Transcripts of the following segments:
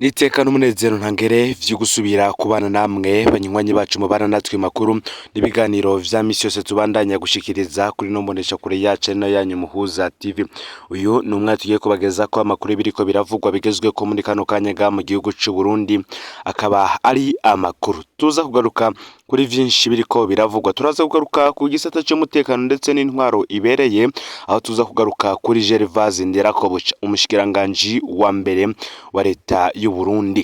N'iteka n'umunezero ntangere vyo gusubira kubana namwe banywanyi bacu mubana natwe makuru n'ibiganiro vya misi yose tubandanya gushikiriza kuri no mbonesha kure yacu ari nayo yanyu Muhuza TV. Uyu ni umwanya tugiye kubagezako amakuru biriko biravugwa bigezweko muri kano kanya ga mu gihugu c'u Burundi, akaba ari amakuru tuza kugaruka kuri vyinshi biriko biravugwa. Turaza kugaruka ku gisata c'umutekano ndetse n'intwaro ibereye, aho tuza kugaruka kuri Gervase Nderakobuca, umushikiranganji wa mbere wa leta y'u Burundi.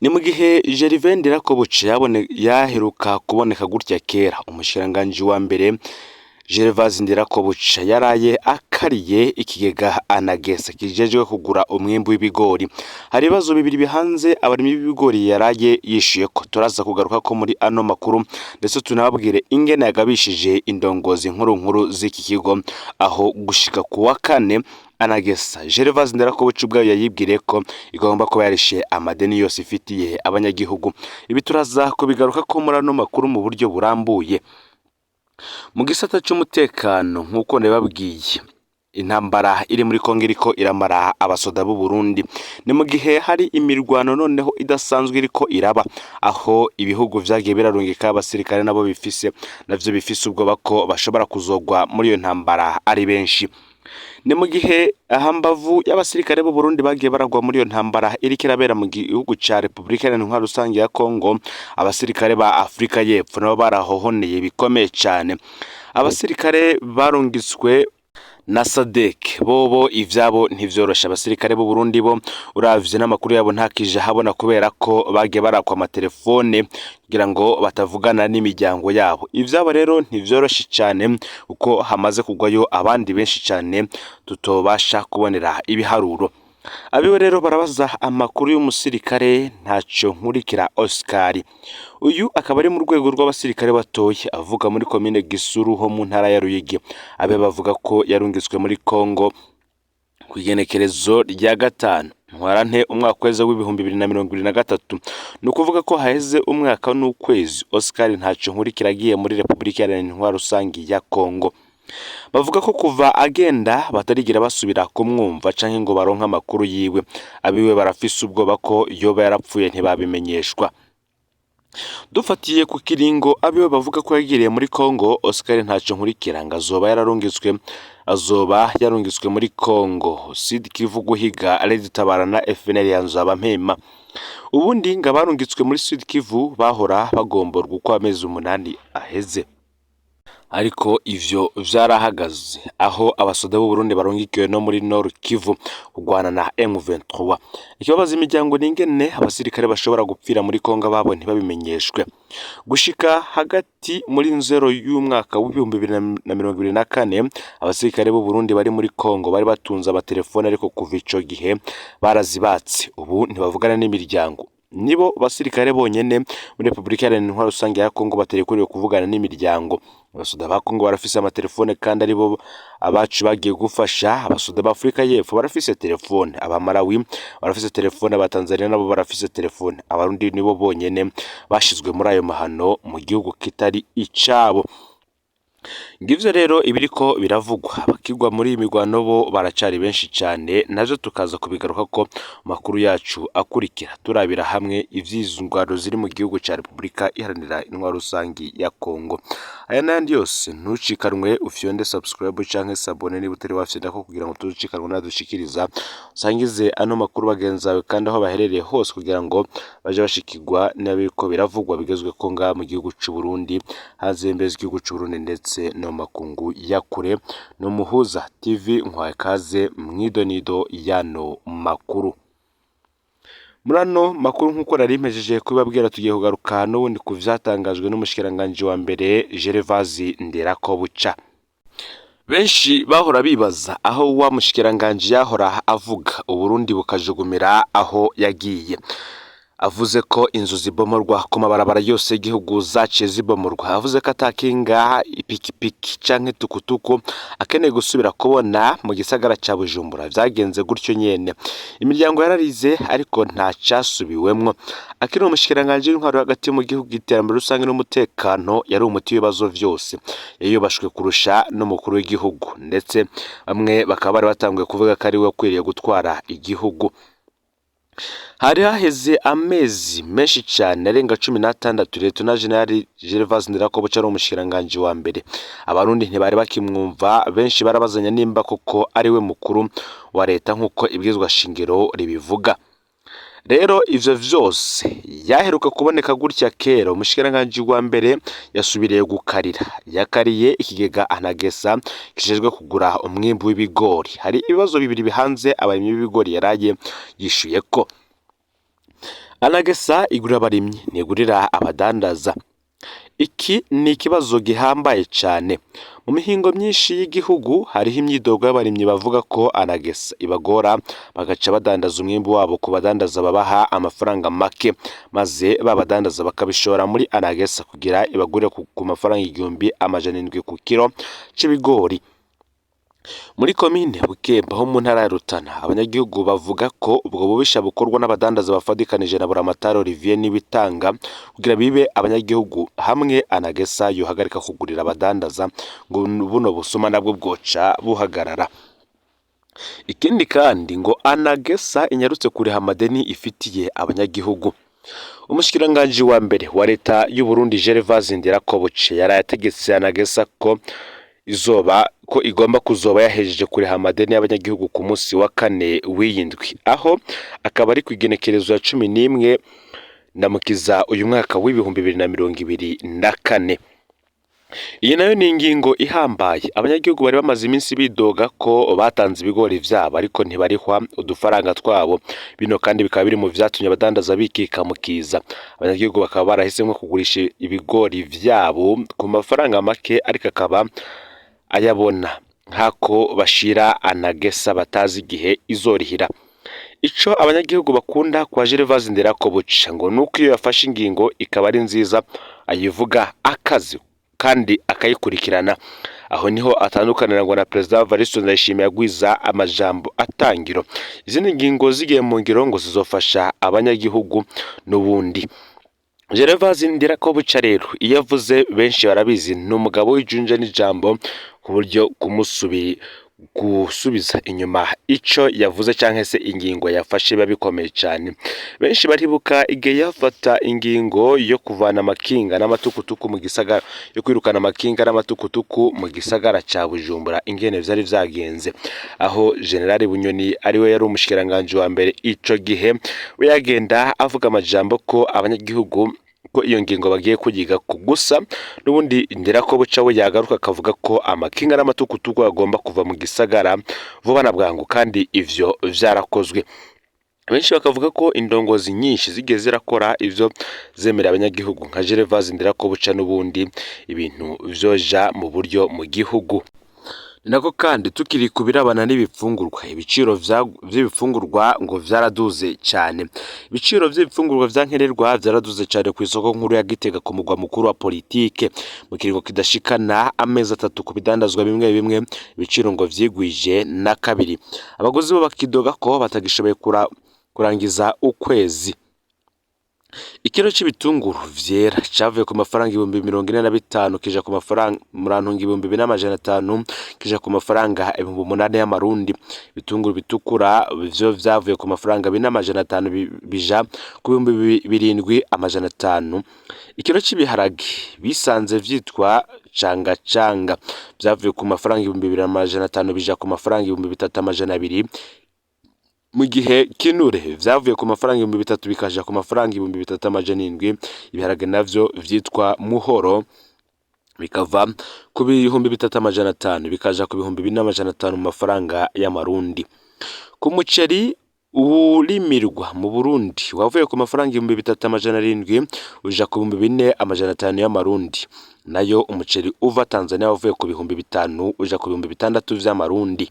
Ni mu gihe Gervais Nderakobuca yaheruka kuboneka gutya kera, umushikiranganji wa mbere Gervase Nderakobuca yaraye akariye ikigega Anagesa kijejwe kugura umwimbu w'ibigori. Hari ibibazo bibiri bihanze abarimyi b'ibigori yaraye yishuyeko, turaza kugaruka ko muri ano makuru, ndetse tunababwire ingene yagabishije indongozi nkuru nkuru z'iki kigo, aho gushika ku wa kane Anagesa Gervase Nderakobuca ubwayo yayibwiriye ko igomba kuba yarishe amadeni yose ifitiye abanyagihugu. Ibi turaza kubigaruka ko muri ano makuru mu buryo burambuye. Mu gisata c'umutekano, nk'uko nabibabwiye, intambara iri muri Kongo iriko iramara abasoda b'u Burundi. Ni mu gihe hari imirwano noneho idasanzwe iriko iraba, aho ibihugu vyagiye birarungika abasirikare nabo bifise navyo bifise ubwoba ko bashobora kuzogwa muri iyo ntambara ari benshi. Ni mu gihe hambavu y'abasirikare b'u Burundi bagiye baragwa muri iyo ntambara iriko irabera mu gihugu ca Repubulika Iharanira Intwaro Rusange ya Kongo, abasirikare ba Afrika y'Epfo nabo barahohoneye bikomeye cane. Abasirikare barungitswe na SADC bobo ivyabo ntivyoroshe. Abasirikare b'u Burundi bo uravye n'amakuru yabo ntakije habona, kubera ko bagiye barakwa amatelefone kugira ngo batavugana n'imiryango yabo. Ivyabo rero ntivyoroshe cane, kuko hamaze kugwayo abandi benshi cane tutobasha kubonera ibiharuro. Abiwe rero barabaza amakuru y'umusirikare Ntaco Nkurikira Oscar. Uyu akaba ari mu rwego rw'abasirikare batoya, avuka muri komine Gisuru ho mu ntara ya Ruyigi. Abe bavuga ko yarungitswe muri Kongo kw'igenekerezo rya 5 Ntwarante umwaka weze w'2023. Ni ukuvuga ko haheze umwaka n'ukwezi Oscar Ntaco Nkurikira agiye muri Repubulika Iharanira Intwaro Rusangi ya Kongo. Bavuga ko kuva agenda batarigira basubira kumwumva canke ngo baronke amakuru yiwe. Abiwe barafise ubwoba ko yoba yarapfuye ntibabimenyeshwa. Dufatiye ku kiringo abiwe bavuga ko yagiriye muri Kongo, Oscar Ntaco Nkurikira ngo azoba yararungitswe, azoba yarungitswe muri Kongo Sud Kivu guhiga Red Tabara na FNL ya Nzabampema. Ubundi ngo abarungitswe muri Sud Kivu bahora bagomborwa uko amezi 8 aheze, ariko ivyo vyarahagaze aho abasoda b'u Burundi barungikiwe no muri Nord Kivu kurwana na M23. Ikibabaza imiryango ni ingene abasirikare bashobora gupfira muri Kongo ababo ntibabimenyeshwe. Gushika hagati muri Nzero y'umwaka w'2024, abasirikare b'u Burundi bari muri Kongo bari batunze amatelefone, ariko kuva ico gihe barazibatse, ubu ntibavugana n'imiryango. Nibo basirikare bonyene muri Repubulika Iharanira Intwaro Rusange ya Kongo baterekuriwe kuvugana n'imiryango. Abasoda ba Kongo barafise amatelefone kandi aribo abacu bagiye gufasha. Abasoda ba Afrika y'Epfo barafise telefone, aba Malawi barafise telefone, aba Tanzania nabo barafise telefone. Abarundi nibo bonyene bashizwe muri ayo mahano mu gihugu kitari icabo. Ngivyo rero ibiriko biravugwa. Abakigwa muri iyi mirwano bo baracari benshi cane, navyo tukaza kubigaruka ko makuru yacu akurikira, turabira hamwe ivy'izo ngwano ziri mu gihugu ca Repubulika Iharanira Intwaro Rusangi ya Kongo. Aya n'ayandi yose ntucikanwe, ufyonde subscribe canke s'abonner niba utari wafyondako, kugira ngo tuzucikanwe nadushikiriza. Usangize ano makuru bagenzi bawe kandi aho baherereye hose, kugira ngo baje bashikirwa n'ibiriko biravugwa bigezweko ngaha mu gihugu c'u Burundi, hanze y'imbibe z'igihugu c'u Burundi ndetse no mu makungu ya kure. No Muhuza TV nkwaye kaze mw'idonido y'ano makuru. Muri ano makuru, nk'uko nari mpejeje kubibabwira, tugiye kugaruka n'ubundi ku vyatangajwe n'umushikiranganji wa mbere Gervase Nderakobuca. Benshi bahora bibaza aho wa mushikiranganji yahora avuga Uburundi bukajugumira aho yagiye. Avuze ko inzu zibomorwa ku mabarabara yose y'igihugu zaciye zibomorwa. Avuze ko atakinga, ipikipiki canke tukutuku akeneye gusubira kubona mu gisagara ca Bujumbura. Vyagenze gutyo nyene. Imiryango yararize ariko nta casubiwemwo. Akiri umushikiranganji w'intwaro hagati mu gihugu, iterambere rusange n'umutekano, yari umuti w'ibibazo vyose. Yiyubashwe kurusha n'umukuru w'igihugu, ndetse bamwe bakaba bari batanguye kuvuga ko ari we ukwiriye gutwara igihugu. Hari haheze amezi menshi cane arenga 16 Liyetona Jenerali Gervase Ndirakobuca ari umushikiranganji wa mbere. Abarundi ntibari bakimwumva, benshi barabazanya nimba koko ari we mukuru wa leta nk'uko ibwirizwa shingiro ribivuga. Rero ivyo vyose yaheruka kuboneka gutya kera, umushikiranganji wa mbere yasubiriye gukarira. Yakariye ikigega Anagesa kijejwe kugura umwimbu w'ibigori. Hari ibibazo bibiri bihanze abarimyi b'ibigori yaraye yishuyeko. Anagesa igurira abarimyi, ntigurira abadandaza. Iki ni ikibazo gihambaye cane. Mu mihingo myinshi y'igihugu hariho imyidogo y'abarimyi bavuga ko Anagesa ibagora, bagaca badandaza umwimbu wabo ku badandaza babaha amafaranga make, maze ba badandaza bakabishora muri Anagesa kugira ibagurire ku mafaranga 1700 ku kiro c'ibigori. Muri komine Bukemba ho mu ntara ya Rutana, abanyagihugu bavuga ko ubwo bubisha bukorwa n'abadandaza bafadikanije na Buramatari Olivier Nibitanga kugira bibe abanyagihugu, hamwe Anagesa yohagarika kugurira abadandaza ngo buno busuma nabwo bwoca buhagarara. Ikindi kandi ngo Anagesa inyarutse kuriha amadeni ifitiye abanyagihugu. Umushikiranganji wa mbere wa leta y'u Burundi Gervase Ndirakobuce yaraye ategetse Anagesa ko izoba ko igomba kuzoba yahejeje kuriha amadeni y'abanyagihugu ku munsi wa kane w'iyindwi, aho akaba ari kw'igenekerezo ya 11 Ndamukiza uyu mwaka w'2024. Iyi nayo ni ingingo ihambaye. Abanyagihugu bari bamaze iminsi bidoga ko batanze ibigori vyabo ariko ntibarihwa udufaranga twabo. Bino kandi bikaba biri mu vyatumye abadandaza bikika mu kiza. Abanyagihugu bakaba barahisemwo kugurisha ibigori vyabo ku mafaranga make, ariko akaba ayabona nk'ako bashira Anagesa batazi igihe izorihira. Ico abanyagihugu bakunda kwa Gervase Ndirakobuca ngo nuko iyo yafashe ingingo ikaba ari nziza ayivuga akazi kandi akayikurikirana. Aho niho atandukanira ngo na Perezida Evariste Ndayishimiye agwiza amajambo atangiro. Izindi ngingo zigiye mu ngiro ngo zizofasha abanyagihugu n'ubundi. Gervase Ndirakobuca rero iyo avuze benshi barabizi, ni umugabo w'ijunja n'ijambo, ku buryo gusubiza inyuma ico yavuze canke se ingingo yafashe biba bikomeye cane. Benshi baribuka igihe yafata ingingo yo kuvana amakinga n'amatukutuku mu gisagara, yo kwirukana amakinga n'amatukutuku mu gisagara ca Bujumbura, ingene vyari vyagenze, aho Generali Bunyoni ariwe yari umushikiranganji wa mbere ico gihe, we yagenda avuga amajambo ko abanyagihugu ko iyo ngingo bagiye kuyiga gusa n'ubundi Ndirakobuca we yagaruka akavuga ko amakinga n'amatukutuku agomba kuva mu gisagara vuba na bwangu, kandi ivyo vyarakozwe. Benshi bakavuga ko indongozi nyinshi zigiye zirakora ivyo zemerera abanyagihugu nka Gervase Ndirakobuca, n'ubundi ibintu vyoja mu buryo mu gihugu. Ni nako kandi tukiri ku birabana n'ibifungurwa, ibiciro vy'ibifungurwa ngo vyaraduze cane. Ibiciro vy'ibifungurwa vya nkenerwa vyaraduze cane ku isoko nkuru ya Gitega, ku mugwa mukuru wa politike. Mu kiringo kidashikana amezi 3, ku bidandazwa bimwe bimwe ibiciro ngo vyigwije na kabiri. Abaguzi bo bakidoga ko batagishoboye kurangiza ukwezi. Ikiro c'ibitunguru vyera cavuye ku mafaranga 45,000 kija ku mafaranga, murantunga, 2500 kija ku mafaranga 8000 y'amarundi. Ibitunguru bitukura vyo vyavuye ku mafaranga 4,500 bija ku 7500. Ikiro c'ibiharage bisanze vyitwa canga canga vyavuye ku mafaranga 2500 bija ku mafaranga 3200, mu gihe kinure vyavuye ku mafaranga 3000 bikaja ku mafaranga 3700. Ibiharage navyo vyitwa muhoro bikava ku 3500 bikaja ku 4500 mu mafaranga y'amarundi. Ku muceri uwurimirwa mu Burundi wavuye ku mafaranga 3700 uja ku 4500 y'amarundi, nayo umuceri uva Tanzania wavuye ku 5000 uja ku 6000 vy'amarundi.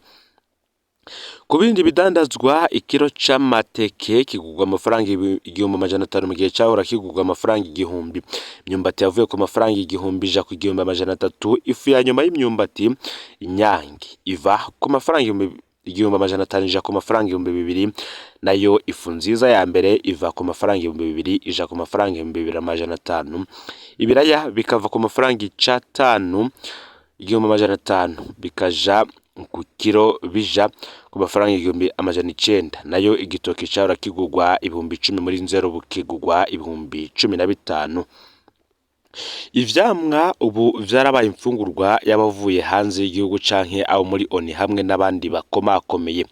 Ku bindi bidandazwa, ikiro c'amateke kigurwa amafaranga 1500 mu gihe cahora kigurwa amafaranga 1000. Imyumbati yavuye ku mafaranga 1000 ija ku 1300. Ifu ya nyuma y'imyumbati Inyange iva ku mafaranga 1500 ija ku mafaranga 2000, nayo ifu nziza ya mbere iva ku mafaranga 2000 ija ku mafaranga 2500. Ibiraya bikava ku mafaranga 1500 bikaja ku kiro bija ku mafaranga 1900, nayo igitoki cahora kigurwa 10,000 muri nzero ubu kigurwa 15,000. Ivyamwa ubu vyarabaye imfungurwa y'abavuye hanze y'igihugu canke abo muri ONU hamwe n'abandi bakomakomeye,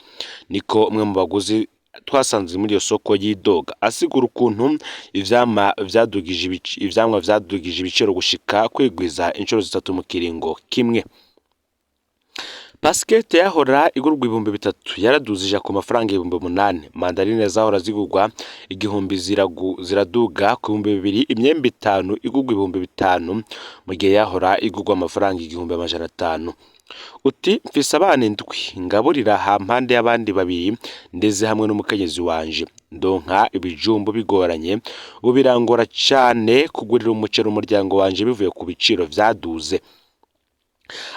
niko umwe mu baguzi twasanze muri iyo soko yidoga asigura ukuntu ivyamwa vyadugije ibiciro gushika kwigwiza incuro zitatu mu kiringo kimwe. Basikete yahora igurwa 3000 yaraduze ija ku mafaranga 8000, mandarine zahora zigurwa 1000 ziraduga ku 2000, imyembe itanu igurwa 5000 mu gihe yahora igurwa amafaranga 1500. Uti mfise abana indwi ngaburira hampande y'abandi babiri ndeze hamwe n'umukenyezi wanje, ndonka ibijumbu bigoranye, ubu birangora cane kugurira umuceri umuryango wanje bivuye ku biciro vyaduze.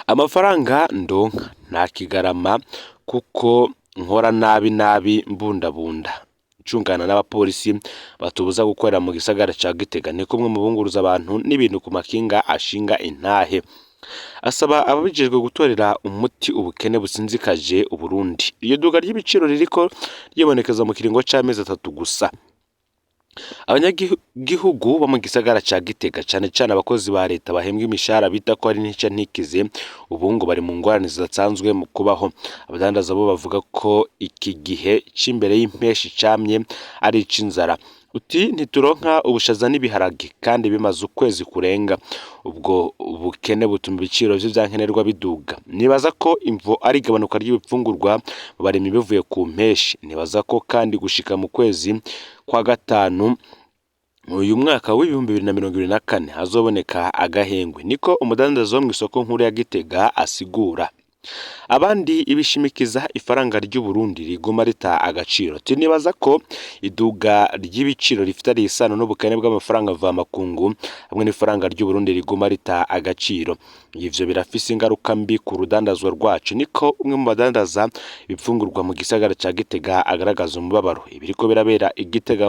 Amafaranga ndonka nta kigarama kuko nkora nabi nabi mbundabunda ncungana n'abapolisi batubuza gukorera mu gisagara ca Gitega, niko umwe mu bunguruza abantu n'ibintu ku makinga ashinga intahe. Asaba ababijejwe gutorera umuti ubukene businzikaje Uburundi. Iryo duga ry'ibiciro ririko ryibonekeza mu kiringo c'amezi atatu gusa. Abanyagihugu bo mu gisagara ca Gitega cane cane abakozi ba leta bahembwa imishahara bita ko ari ntica ntikize, ubu ngo bari mu ngorane zidasanzwe mu kubaho. Abadandaza bo bavuga ko iki gihe c'imbere y'impeshi camye ari ic'inzara. Uti ntituronka ubushaza n'ibiharage kandi bimaze ukwezi kurenga. Ubwo bukene butuma ibiciro vy'ivyankenerwa biduga. Nibaza ko imvo ari igabanuka ry'ibifungurwa mu barimyi bivuye ku mpeshi. Nibaza ko kandi gushika mu kwezi kwa gatanu uyu mwaka w'2024 hazoboneka agahengwe, niko umudandaza wo mw'isoko nkuru ya Gitega asigura. Abandi ibishimikiza ifaranga ry'Uburundi riguma rita agaciro. Tunibaza ko iduga ry'ibiciro rifitaniye isano n'ubukene bw'amafaranga mvamakungu hamwe n'ifaranga ry'Uburundi riguma rita agaciro. Ivyo birafise ingaruka mbi ku rudandazwa rwacu, niko umwe mu badandaza ibifungurwa mu gisagara ca Gitega agaragaza umubabaro. Ibiriko birabera i Gitega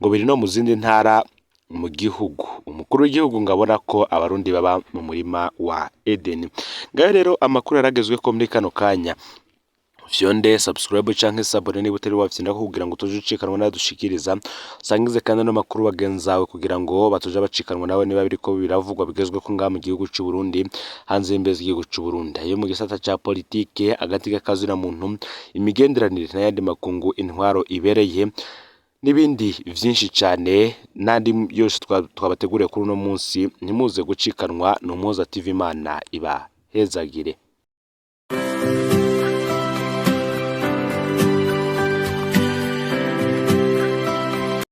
ngo biri no mu zindi ntara mu gihugu. Umukuru w'igihugu ngo abona ko abarundi baba mu murima wa Edeni. Ngayo rero amakuru yaragezweko muri kano kanya. Fyonde subscribe canke s'abonner niba utari wafyonda kugira ngo tuje ucikanwa nadushikiriza, usangize kandi ano makuru bagenzi bawe kugira ngo batoje bacikanwa nawe niba biriko biravugwa bigezweko ngaha mu gihugu c'u Burundi, hanze y'imbibe z'igihugu c'u Burundi. Ayo mu gisata ca politike, agati k'akazina muntu, imigenderanire n'ayandi makungu, intwaro ibereye n'ibindi vyinshi cane n'andi yose twabateguriye kuri uno munsi. Ntimuze gucikanwa n'Umuhoza TV. Imana ibahezagire.